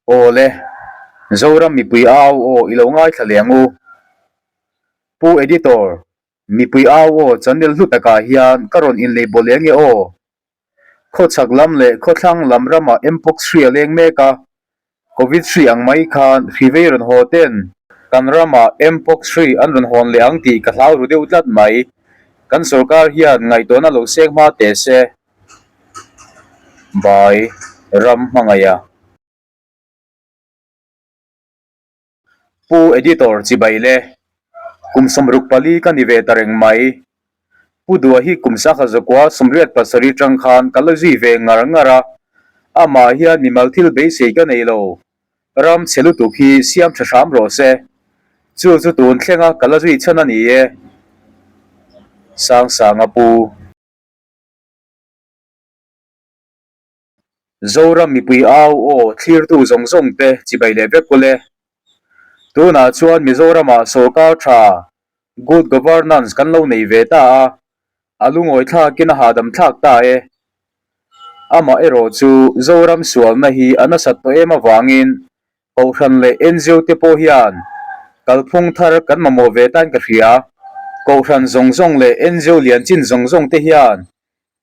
Aw le, Zoram mipui au aw i lo ngaithla leh ang u. Pu Editor, mipui au aw channel hlu takah hian ka rawn inlei baw leh nge aw? Khawchhak lam leh khawthlang lam ramah Mpox hri a leng mek a, Covid hri ang mai khan hri vei rawn haw ten kan ramah Mpox hri an rawn hawn leh ang tih ka hlau ru deuh tlat mai. Kan sorkar hian ngaihtuahna lo seng hma teh se. By Ram Hmangaiha. Pu Editor chibai le, kum 64 ka ni ve ta reng mai. Pu Dua hi kum sangha zakua 87 tang khan ka la zui ve ngar ngar a, amah hian mimal thil beisei ka nei lo. Ram chhe lutuk hi siam tha hram rawh se. Chu chu tun thlenga ka la zui chhan a ni e. Sangsanga Pu. Zoram mipui au aw thlirtu zawng zawng te chibai leh vek ule. Tunah chuan Mizoramah sorkar tha, good governance, kan lo nei ve ta a, a lungawi thlakin a hahdam thlak ta e. Amah erawh chu Zoram sualna hi a nasat tawh em avangin Kohhran leh NGO te pawh hian kalphung thar kan mamawh ve tain ka hria. Kohhran zawng zawng leh NGO lian chin zawng zawng te hian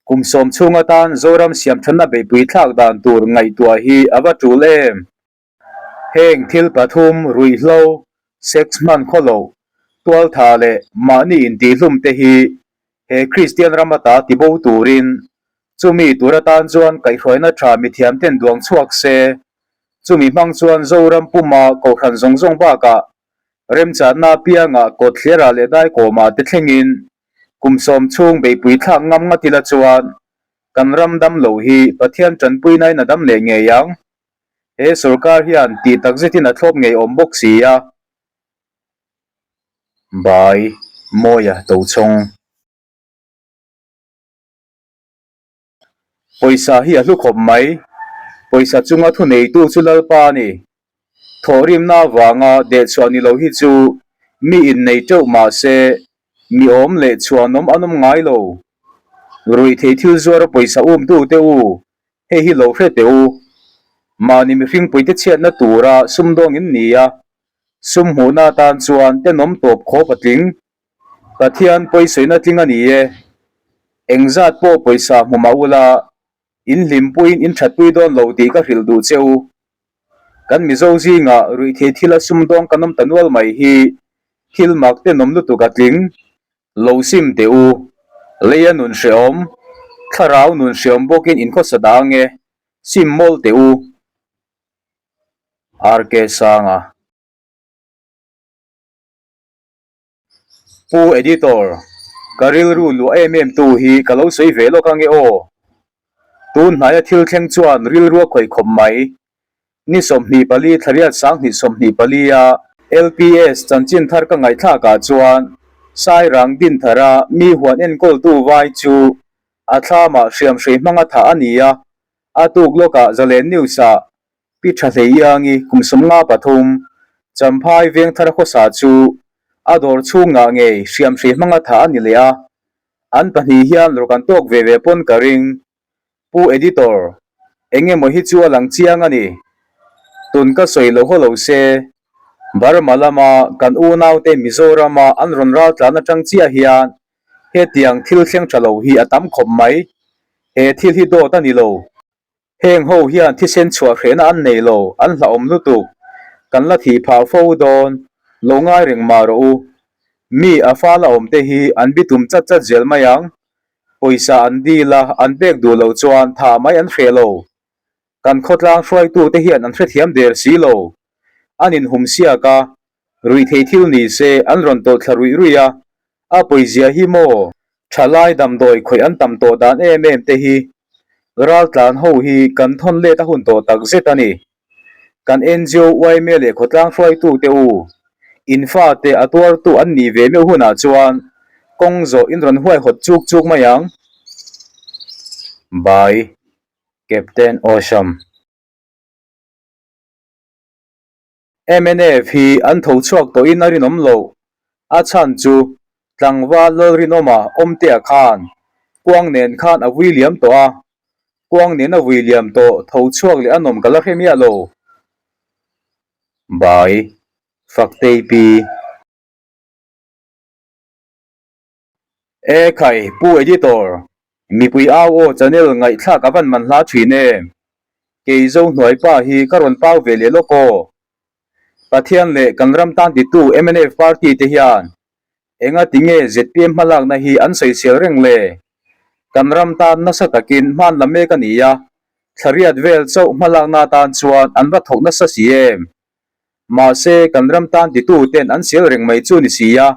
Kum sawm chhung atan Zoram siamthanna beihpui thlak dan tur ngaihtuah hi a va tul em? Heng thil pathum, ruihhlo, sex hman khawloh, tualtha leh mahni intihhlum te hi he Kristian ram ata tibo turin chumi tur atan chuan kaihhruaina tha mithiam ten duang chhuak se, chumi hmang chuan Zoram puma kohhran zawng zawng bakah remchanna apiangah kawtthlerah leh daikawmah te thlengin Kum sawm chhung beihpui thlak ngam ngat ila chuan kan ram dam lo hi Pathian tanpui nain a dam leh ngei ang. He sorkar hian tih tak zetin a thlawp ngei awm bawk si a. By Mawia Tochhawng. Pawisa hi a hlu khawp mai. Pawisa chunga thuneitu chu Lalpa a ni. Thawhrimna avanga dehchhuah ni lo hi chu mi innei teuh mah se mi awm leh chhuanawm an awm ngai lo. Ruihtheih thil zuara pawisa umtu te u, hei hi lo hre teh u. Mahni mihring puite chhiatna tura sumdawng in ni a, sum hmuhna atan chuan tenawm tawp khawp a tling. Pathian pawisawina tling a ni e. Engzat pawh pawisa hmu mah ula, in hlimpuiin in thatpui dawn lo tih ka hrilh duh che u. Kan Mizo zingah ruihthei thila sumdawng kan awm ta nual mai hi thil mak tenawm lutuk a tling. Lo sim teh u. Leia nun hrehawm, thlarau nun hrehawm bawkin in khawsa dah ange. Sim mawlh teh u. RK Sanga. Pu Editor, ka rilru luah em em tu hi ka lo sawi ve lawk ange aw. Tun hnaia thil thleng chuan rilru a khawih khawp mai. Ni 24 thlariat 2024 a LPS chanchin thar ka ngaihthlak ah chuan Sairang Dinthara mi huan enkawltu vai chu a thlamah hriamhrei hmanga thah a ni a, a tuk lawkah Zalen News ah Pi Tha Hleiiangi kum 53, Champhai Vengthar khawsa chu a dawr chhungah ngei hriamhrei hmanga thah a ni leh a, an pahnih hian rawk an tawk ve ve pawn ka ring. Pu Editor, eng emaw hi chu a lang chiang a ni. Tun ka sawi lo haw lo se, Burma lama kan unaute Mizorama an rawn ral tlan atang chiah hian hetiang thil thleng tha lo hi a tam khawp mai. He thil hi dawt a ni lo. Heng ho hian thisen chhuah hrehna an nei lo, an hlauhawm lutuk. Kan la thih phah fo dawn, lo ngai reng mah rawh u. Mi a fal a awm te hi an bitum chat chat zel mai ang. Pawisa an dil a, an pek duh loh chuan thah mai an hreh lo. Kan khawtlang hruaitu te hian an hrethiam der si lo. An inhum siak a, ruihtheih thil ni se an rawn tawlh thla ruih ruih a, A pawizia hi maw? Thalai damdawi khawih an tam tawh dan em em te hi raltlan ho hi kan thawn let a hun tawh tak zet a ni. Kan NGO uaime leh khawtlang hruaitu te u, in fate a tuartu an nih ve meuh hunah chuan kawng zawh in rawn huaihawt chuk chuk mai ang. By Captain Awesome. Mnf hi an tho chhuak tawhin a rinawm loh. A chhan chu tlangval Lalrinawma Awmtea khan kuang nen khan a vui liam tawh a, kuang nen a vui liam tawh tho chhuak leh a nawm ka la hre miah lo. Bai. Faktei pi. E khai, Pu Editor, mipui au aw channel ngaihthlak a van man hla thin em? Kei zo hnuai pa hi ka rawn pau ve leh lawk aw. Pathian leh kan ram tan titu mnf party te hian enga tinge zpm hmalakna hi an sawisel reng le? Kan ram tan nasa takin hman la mek a ni a, thlariat vel chauh hmalakna atan chuan an va thawk nasa si em? Mahse kan ram tan titu ten an sel reng mai chu ni si a,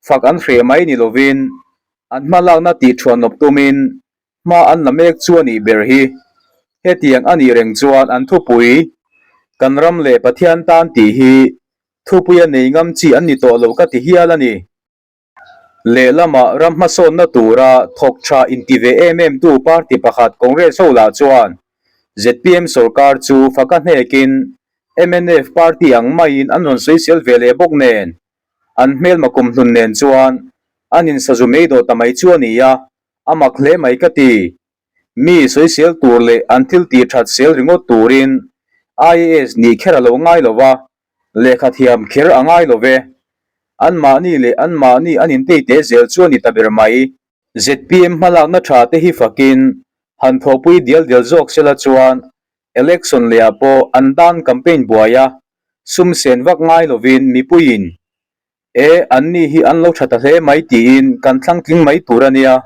fak an hreh mai ni lovin an hmalakna tih thuanawp tumin hma an la mek chu a nih ber hi. Hetiang a nih reng chuan an thupui, Kan ram leh Pathian tan tih hi thupui a nei ngam chi an ni tawh lo ka ti hial a ni. Lehlamah ram hmasawnna tura thawk tha inti ve em em tu party pakhat Congress ho lah chuan zpm sorkar chu faka hnekin mnf party ang maiin an rawn sawisel ve leh bawk nen an hmelma kumhlun nen chuan an insazu mei dawh ta mai chu a ni a, a mak hle mai ka ti. Mi sawisel tur leh an thil tih that sel ringawt turin IAS nih kher a lo ngai lo va, lehkha thiam kher a ngai lo ve. Anmahni leh anmahni an intei teh zel chu a ni ta ber mai. Zpm hmalakna tha te hi fakin han thawhpui dial dial zawk sela chuan election lehah pawh an tan campaign buai a, sum sen vak ngai lovin mipuiin E, anni hi an lo tha ta hle mai tiin kan thlang tling mai tur a nia.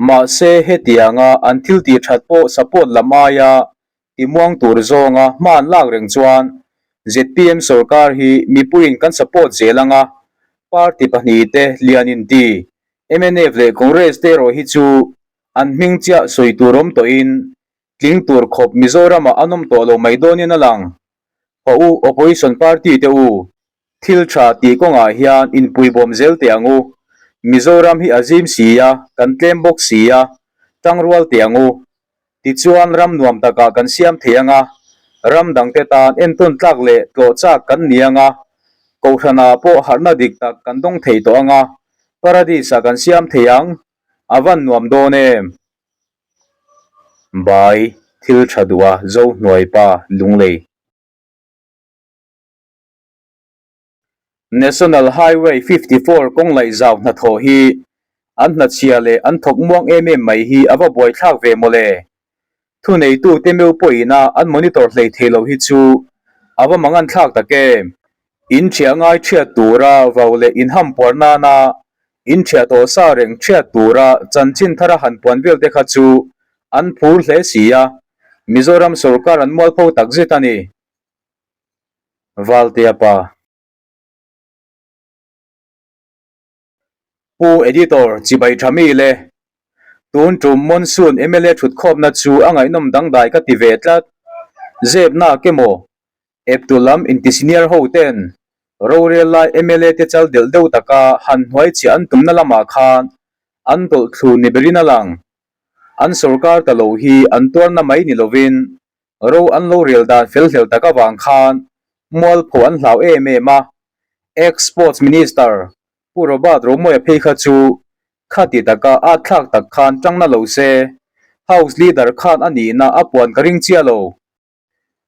Mahse, hetianga an thil tih that pawh support lam aia timuang tur zawnga hma an lak reng chuan zpm sorkar hi mipuiin kan support zel anga party pahnihte lian inti mnf leh Congress te erawh hi chu an hming chiah sawi tur awm tawhin tling tur khawp Mizoramah an awm tawh lo mai dawnin a lang. Haw u, Opposition party te u, thil tha tih kawngah hian inpuibawm zel teh ang u. Mizoram hi a zim si a, kan tlem bawk si a, tangrual teh ang u. Tichuan ram nuam takah kan siam thei ang a, ram dangte tan entawn tlak leh tlawh chak kan ni ang a, Kohhranah pawh harhna dik tak kan dawng thei tawh ang a, Paradise-ah kan siam thei ang, a van nuam dawn em? Bai, thil tha duh a, zo hnuai pa, Lunglei. National Highway 54 kawng laih zau hnathawh hi an hnachhia leh an thawk muang em em mai hi a va buaithlak ve mawle. Thuneitute meuh pawhin a an monitor hlei thei lo hi chu a va manganthlak tak em. In ṭhiah ngai ṭhiat tura vau leh inhampuar nana in ṭhiah tawh sa reng ṭhiat tura chanchin thara han puan vel te kha chu an phur hle si a, Mizoram sorkar an mualpho takzet a ni. Valtea pa. Pu Editor, Chibai tha mi le. Tun tum Monsoon mla thutkhawmna chu a ngaihnawm dangdai ka ti ve tlat. Zepna ke maw? Eptu lam inti senior ho ten rorel lai mla te chal delh deuh taka han hnuai chhiah an tumna lamah khan an tawlh thlu ni berin a lang. An sorkar ta lo hi an tuarna mai ni lovin ro an lo rel dan fel hlel tak avang khan mualpho an hlau em em a. Ex-Sports Minister Pu Robert Romawia phei kha chu khati taka at thlak tak khan tangna lo se House Leader khan a nihna a puan ka ring chiah lo.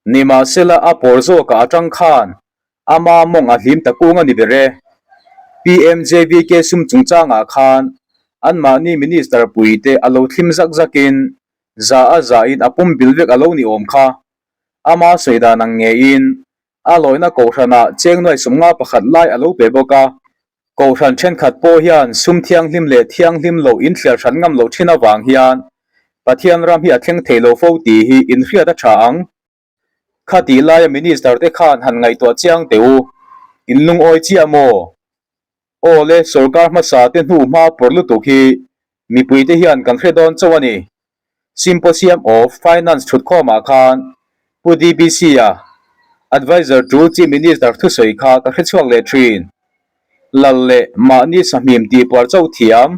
Nimahsela a pawr zawkah atang khan ama mawng a hlim ta kung a ni ber e. PMJVK sum chungchangah khan anmahni Minister puite a lo thlim zak zakin za a zain a pum bil vek a lo ni awm kha. Ama sawi dan ang ngeiin a lawina kohhranah cheng nuai sawmnga pakhat lai a lo pe bawk a. Kohhran thenkhat pawh hian sum thianghlim leh thianghlim loh inthliar hran ngam loh thin avang hian Pathian ram hi a thleng thei lo fo tih hi inhriat a tha ang. Khatih laia Minister te khan han ngaihtuah chiang teh u, in lungawi chiah maw? Aw le, sorkar hmasa te hnu hma pawr lutuk hi mipuite hian kan hre dawn chauh a ni. Symposium of Finance thutkhawmah khan Pu DBC-a Adviser to Chief Minister thusawi kha ka hrechhuak leh thin. Lal leh mahni sahmim tihpuar chauh thiam,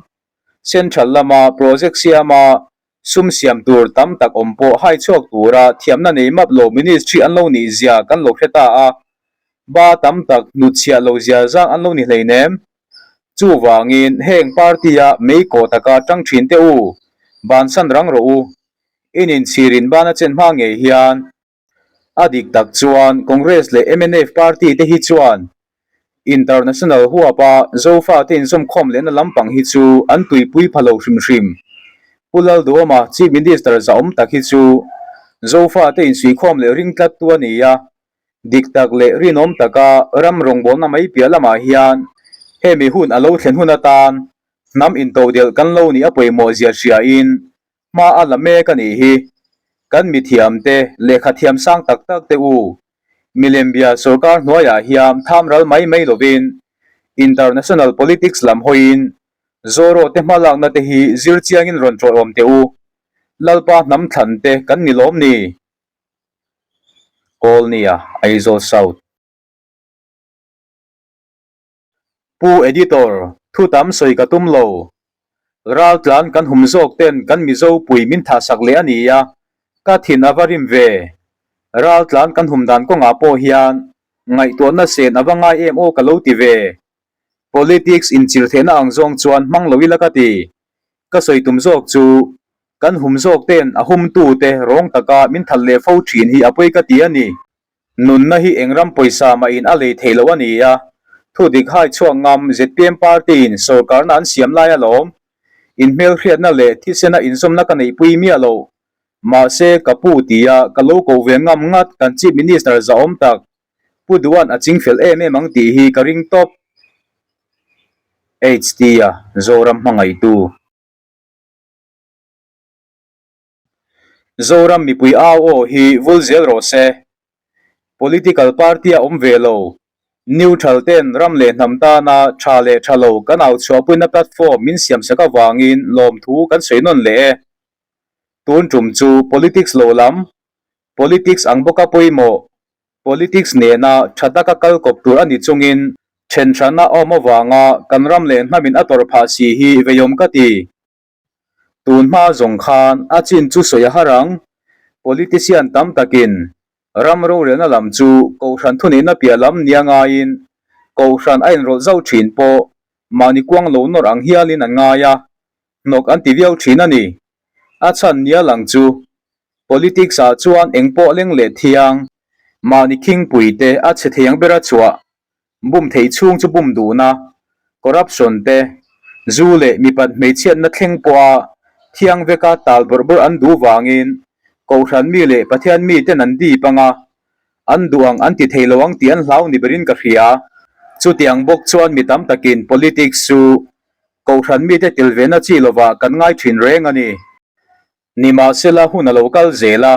Central lama project siama sum siam tur tam tak awm pawh hai chhuak tura thiamna nei map lo ministry an lo nih zia kan lo hre ta a, ba tam tak hnutchhiah lo zia zang an lo ni hleinem. Chuvangin heng party-a mei kawh taka tang thin teh u, bansan rang rawh u. In inchhirin bana chen hma ngei hian. A dik tak chuan Congress leh mnf party te hi chuan International huapa Zofate inzawmkhawm lehna lampang hi chu an tuipui pha lo hrim hrim. Pu Lalduhawma Chief Minister zahawm tak hi chu Zofate insuihkhawm leh ring tlattu a ni a, dik tak leh rinawm taka ram rawngbawlna mai piah lamah hian hemi hun a lo thlen hun atan hnam intodelh kan lo nih a pawimawh zia hriain hma a la mek a nih hi. Kan mithiamte, lehkha thiam sang tak tak te u, milembia sorkar hnuaiah hiam tham ral mai mai lovin international politics lam hawiin Zoro te hmalakna te hi zir chiangin rawn ṭawih awm teh u. Lalpa hnam thlan te kan ni lawm ni? Kawlnia, Aizawl South. Pu Editor, thu tam sawi ka tum lo. Raltlan kan hum zawk ten kan Mizo pui min thahsak leh a ni a, ka thin a va rim ve. Raltlan kan hum dan kawngah pawh hian ngaihtuahna sen a va ngai em aw ka lo ti ve. Politics inchirhthehna ang zawng chuan hmang lo ila ka ti. Ka sawi tum zawk chu kan hum zawk ten a humtute rawng taka min that leh fo thin hi a pawi ka ti a ni. Nunna hi eng ram pawisa mah in a lei theih loh a ni a, thu dik hai chhuak ngam zpm party in sorkarna an siam lai alawm. Inhmelhriatna leh thisena inzawmna ka neihpui miah lo. Mahse, ka pu tia ka lo koh ve ngam ngat kan Chief Minister zahawm tak Pu Duan a ching fel em em ang tih hi ka ring tawp. HT-a Zoram hmangaihtu. Zoram mipui au aw hi vul zel rawh se. Political party a awm ve lo. Neutral ten ram leh hnam tana tha leh tha lo kan au chhuahpuina platform min siamsak avangin lawmthu kan sawi nawn leh e. Tun tum chu politics lo lam, politics ang bawka pawimawh, politics nena tha taka kal kawp tur a ni chungin thenhrana awm avanga kan ram leh hnamin a tawrh phah si hi veiawm ka ti. Tun hma zawng khan a chin chu sawi a har ang. Politician tam takin ram rorelna lam chu Kohhran thuneihna piah lam nia ngaiin Kohhran a inrawlh zauh thin pawh mahni kuang lo nawr ang hialin an ngai a, hnawk an ti viau thin a ni. A chhan nia lang chu politics ah chuan engpawh leng leh thiang mahni khingpui te a chhe thei ang bera chhuah Bum theih chhung chu bum duhna, corruption te, zu leh mipat hmeichhiatna thleng pawha thiang veka tal bawrh bawrh an duh vangin Kohhran mi leh Pathian miten an dip anga an duh ang an ti thei lo ang tih an hlau ni berin ka hria. Chutiang bawk chuan mi tam takin politics chu Kohhran mite tel vena chi lovah kan ngai thin reng a ni. Nimahsela hun a lo kal zel a,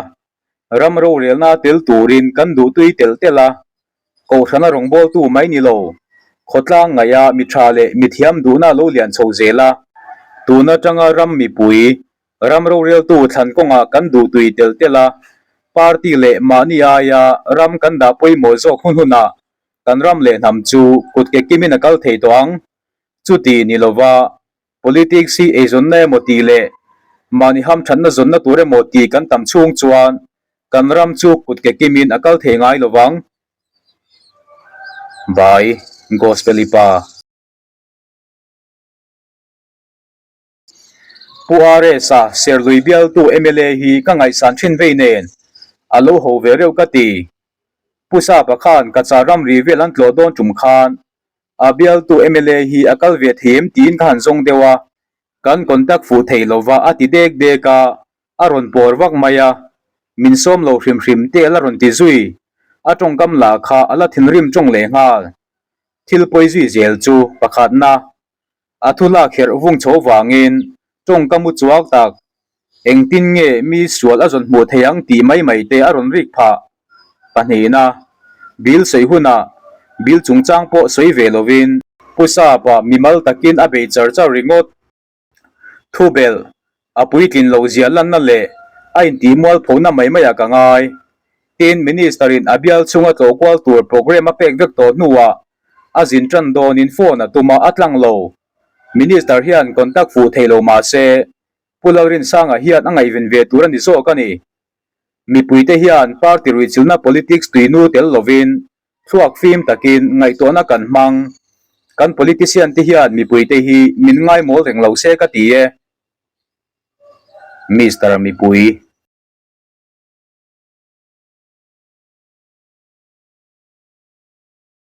ram rorelna tel turin kan duhtui telh telh a, Kohhrana rawngbawltu mai ni lo, khawtlang ngaih a mi tha leh mi thiam duhna lo lian chho zel a. Tun atanga ram mipui, ram roreltu thlan kawngah kan duhtui telh telh a, party leh mahni aia ram kan dah pawimawh zawk hun hunah kan ram leh hnam chu kut ke kimin a kal thei tawh ang. Chuti ni lova Politics hi eizawnna emaw tih leh mahni hamthatna zawnna tur emaw tih kan tam chhung chuan kan ram chu kut ke kimin a kal thei ngai lo vang. By Gospel i pa. Pu RS-a Serlui bialtu mla hi ka ngaihsan thin vei nen a lo ho ve reuh ka ti. Pu Sapa khan Kachar ramri vel an tlawh dawn tum khan A bialtu mla hi a kal ve thei em tiin ka han zawng deuh a, kan contact fuh thei lova a ti dek dek a, a rawn pawr vak mai a, min sawm lo hrim hrim te a la rawn ti zui, a tawngkam lah kha a la thinrim tawng leh nghal. Thil pawi zui zel chu pakhatna A thu lak herh vung chho vangin tawngkam u chuak tak, engtin nge mi sual a zawn hmuh thei ang tih mai mai te a rawn rik phah. Pahnihna, Bill sawi hunah Bill chungchang pawh sawi ve lovin Pu Sapa mimal takin a bei char char ringawt. Thubelh, a puitlin loh zia lanna leh a intih mualphona mai maiah ka ngai. Tin, Minister-in a bial chhunga tlawh kual tur programme a pek vek tawh hnuah a zin tan dawnin phone a tum a, a tlang lo. Minister hian contact fuh thei lo mah se, Pu Lalrinsanga hian a ngaihven ve tur a ni zawk a ni. Mipuite hian party ruihchilhna politics tuinu tel lovin thluak fim takin ngaihtuahna kan hmang. Kan politician te hian mipuite hi min ngaimawl reng lo se ka ti e. Mister Mipui.